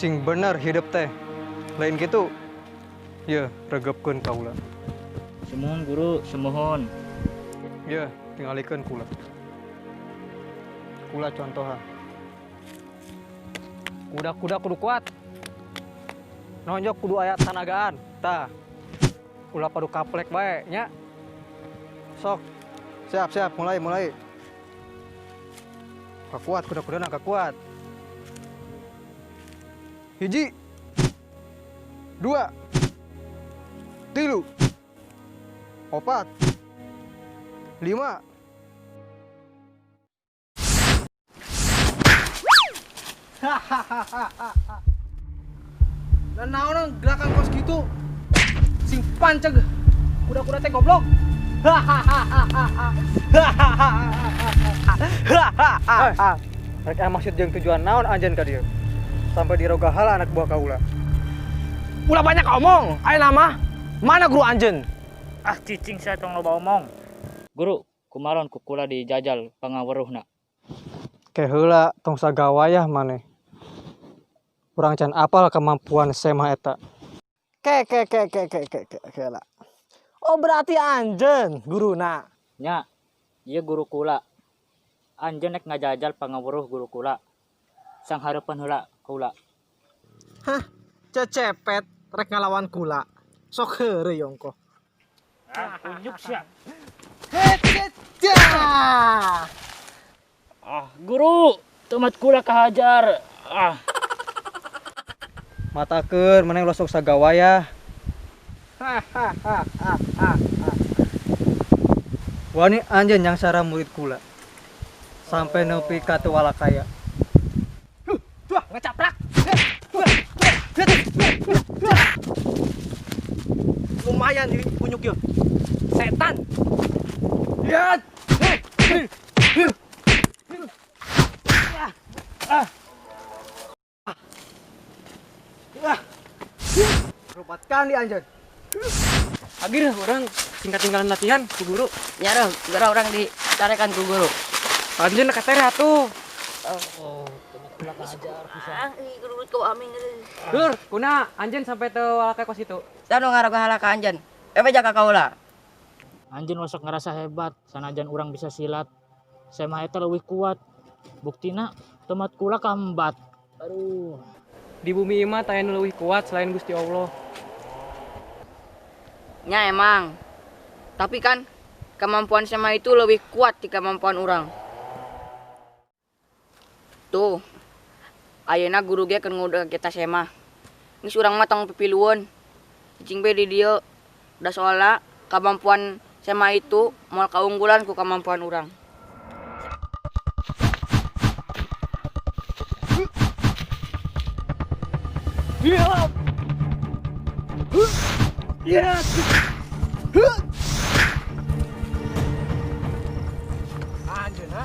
Sing bener hidup teh. Lain gitu. Ye, regepkeun kaula. Sumuhun guru, sumuhun. Ye, tingalikeun kula. Kula contohan. Kuda-kuda kudu kuat. Nonjok kudu aya tanagaan. Tah. Ulah padu kaplek bae nya. Sok. Siap, siap, mulai, mulai. Kuat, kuda-kuda nak kuat. 1, 2, 3, 4, 5. Hahaha. Dan naon gerakan kos gitu sing panceg kuda-kuda teh goblok. Hahaha. Rek maksud jeung tujuan naon anjeun ka dieu? Sampai dirogahala anak buah kaula. Ulah banyak omong, ayeuna mah mana guru anjeun? Ah cicing saya tong loba omong. Guru, kumaron ku kula dijajal pangaweruhna. Ke heula tong sagawayah maneh. Urang can apal kemampuan Semah eta. Ke ke ke ke ke ke ke lah. Oh berarti anjeun guruna. Nya, ieu guru kula. Anjeun nek ngajajal pangaweruh guru kula. Sang hareupeun heula kula. Hah, cecepet rek ngalawan kula. Sok heureuy ongkoh. Ah, unjuk sia. Ah, guru, tomat kula kahajar. Ah. Matakeun maneh ulah sok sagawayah. Wani anjeun yang sara murid kula. Sampai nepi ka teu walakaya. Wah, ngecaprak. Lumayan ini kunyuk yo. Setan. Ya. Rupatkan di anjeun. Agir orang singkat tinggalan latihan ku guru. Ya roh, gara orang ditarekan ku guru. Anjeun katere atuh. Oh, kula kahajar pisan. Ah, guru kau amin. Lur, kuna anjeun sampai teu walakaya kos itu. Sanu ngarogahala ka anjeun. Ewe jaga kaula. Anjeun osok ngerasa hebat, sanajan urang bisa silat. Semah eta leuwih kuat. Buktina tomat kula kambat. Aduh. Di bumi imah taya nu leuwih kuat selain Gusti Allah. Nya emang. Tapi kan kemampuan Semah itu lebih kuat di kemampuan urang. Tuh. Ayeuna guru ge keur ngudeg kita Semah. Geus urang mah tong pipilueun. Cicing be di dieu. Da soalna kemampuan Semah itu moal kaunggulan ku kemampuan urang. Anjeun ha.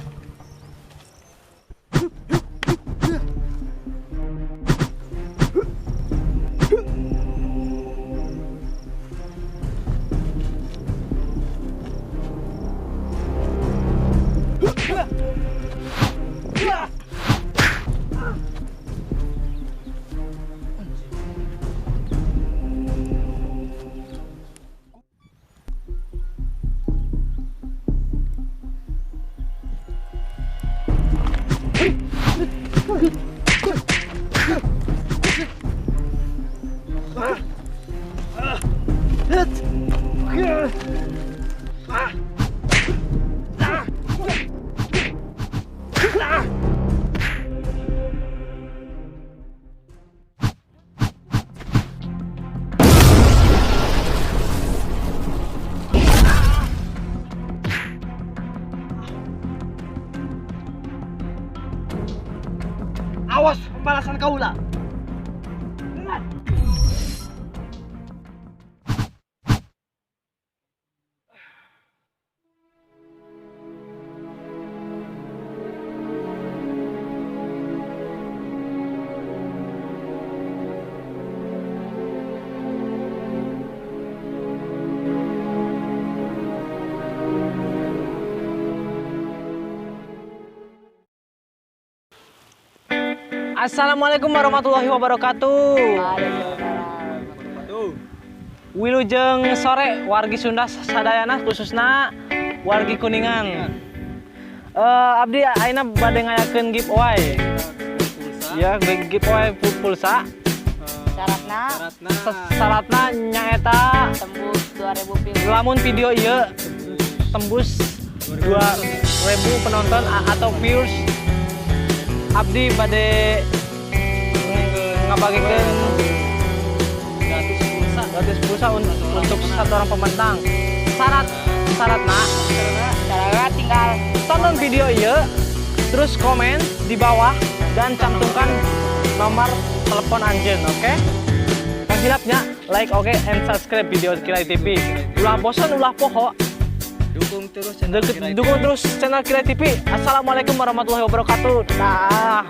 Awas pembalasan kaula. Assalamualaikum warahmatullahi wabarakatuh. Wilujeng sore, wargi Sunda sadayana, khususna wargi Kuningan. Abdi ayeuna bade ngayakeun giveaway. Ya, giveaway pulsa. Syaratna? Syaratna nyaeta tembus 2000 view. Lamun video ieu tembus 2000 penonton atau viewers, abdi bade ngabagikeun Gratis pulsa. Gratis pulsa untuk satu orang pemenang. Syarat syaratna Syaratna tinggal tonton video ieu, terus komen di bawah dan cantumkan nomor telepon anjeun, oke? Tong hilap nya, like, oke, and subscribe video Kirai TV. Ulah bosan, ulah poho. Dukung terus channel Kirai. Dukung terus channel Kirai TV. Assalamualaikum warahmatullahi wabarakatuh. Dah.